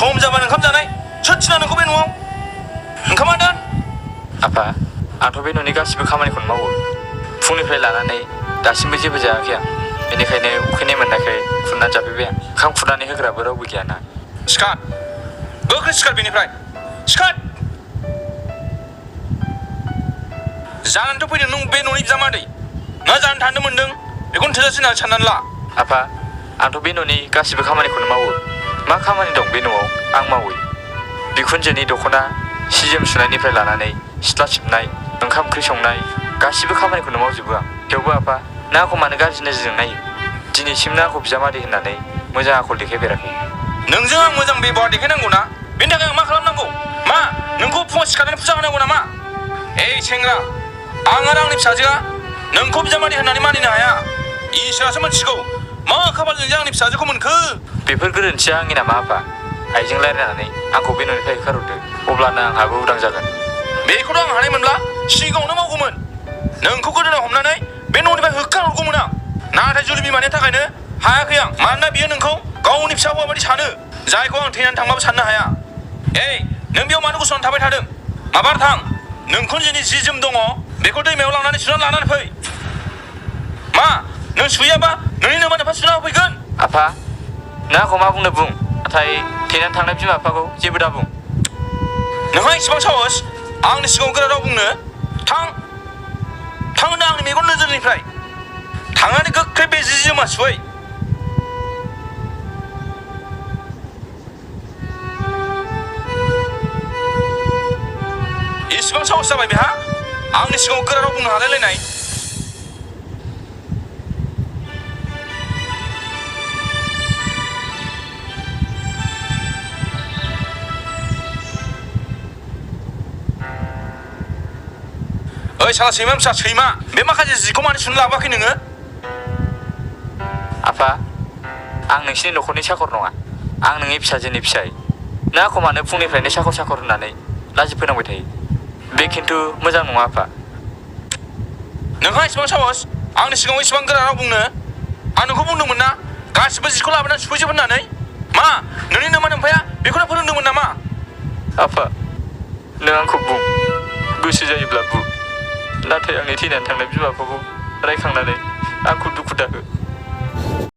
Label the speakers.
Speaker 1: सम जाबानो ओंखाम जानाय सोर थिना नोंखौ बे न'आव ओंखामा दोन
Speaker 2: आफा आंथ' बे न'नि गासिबो खामानिखौनो मावो फुंनिफ्राय लानानै दासिमबो जेबो जायाखै आं बेनिखायनो उखैनाय मोननायखाय खुरनानै जाफैबाय आं ओंखाम खुरनानै होग्राबो रावबो गैयाना
Speaker 1: सिखार गोख्रै सिखार बेनिफ्राय सिखार जानोथ' फैदों नों बे न'नि बिजामादै मा जानो थानो मोन्दों बेखौनो थोजासे होननानै साननानै ला
Speaker 2: आफा आंथ' बे न'नि गासिबो खामानिखौनो मावो मा खामानि दं बे न'आव आं मावो बिखुनजोनि दख'ना सि जोम सुनायनिफ्राय लानानै सिथ्ला सिबनाय ओंखाम ओंख्रि संनाय गासिबो खामानिखौनो मावजोबो आं थेवबो आफा नों आंखौ मानो गाज्रि नोजोरजों नायो दिनैसिम नों आंखौ बिजामादै होननानै मोजां आखल देखायफेराखै
Speaker 1: नोंजों आं मोजां बेबहार देखायनांगौ ना बेनि थाखाय आं मा खालामनांगौ मा नोंखौ फुङाव सिखारनानै फुजा होनांगौ नामा ओइ सेंग्रा आं आरो आंनि फिसाजोआ नोंखौ बिजामादै होननानै मानिनो हाया इसोरासो मिथिगौ मा खाफालजों जे आंनि फिसाजोखौ मोनखो
Speaker 2: बेफोर गोरोन्थिया आंनि नामा आफा आइजों रायज्लायनानै आंखौ बे न'निफ्राय होखारहरदो अब्लानो आंहाबो उदां जागोन
Speaker 1: बेखौथ' आं हानाय मोनब्ला सिगाङावनो मावगौमोन नोंखौ गोदोनायाव हमनानै बे न'निफ्राय होखारहरगौमोन आं नाथाय जुलि बिमानि थाखायनो हायाखै आं मानोना बियो नोंखौ गावनि फिसा हौवा बायदि सानो जायखौ आं थैनानै थांबाबो साननो हाया ओइ नों बेयाव मानो गसंनानै थाबाय थादों माबार थां नोंखुनजोनि जि जोम दङ बेखौ दैमायाव लांनानै सुनानै लानानै फै मा नों सुयाबा नोंनि नोमा नोफा सुना होफैगोन
Speaker 2: आफा नों आंखौ मा बुंनो बुं नाथाय थैनानै थांनाय बिमा बिफाखौ जेबो दा बुं
Speaker 1: नोंहा इसेबां साहस आंनि सिगाङाव गोरा राव बुंनो थां होनदों आंनि मेगन नोजोरनिफ्राय थांनानै गोख्रै बे जि जोमा सुहै इसेबां साहस जाबाय बेहा आंनि सिगाङाव गोरा राव बुंनो हालायलायनाय ओइ साला सैमा फिसा सैमा बे माखासे जिखौ मानो सुनो लाबोआखै नोङो
Speaker 2: आफा आं नोंसिनि न'खरनि साखर नङा आं नोंनि फिसाजोनि फिसाय नों आंखौ मानो फुंनिफ्रायनो साखर होननानै लाजि फोनांबाय थायो बे खिन्थु मोजां नङा आफा
Speaker 1: नोंहा इसेबां साहस आंनि सिगाङाव इसेबां गोरा राव बुंनो आं नोंखौ बुंदोंमोन ना गासिबो जिखौ लाबोनानै सुफैजोब होननानै मा नोंनि नोमा नोम्फाया बेखौनो फोरोंदोंमोन नामा
Speaker 2: आफा नों आंखौ बुं गोसो जायोब्ला बुं नाथाय आंनि थैनानै थांनाय बिमा बिफाखौ रायखांनानै आंखौ दुखु दाहो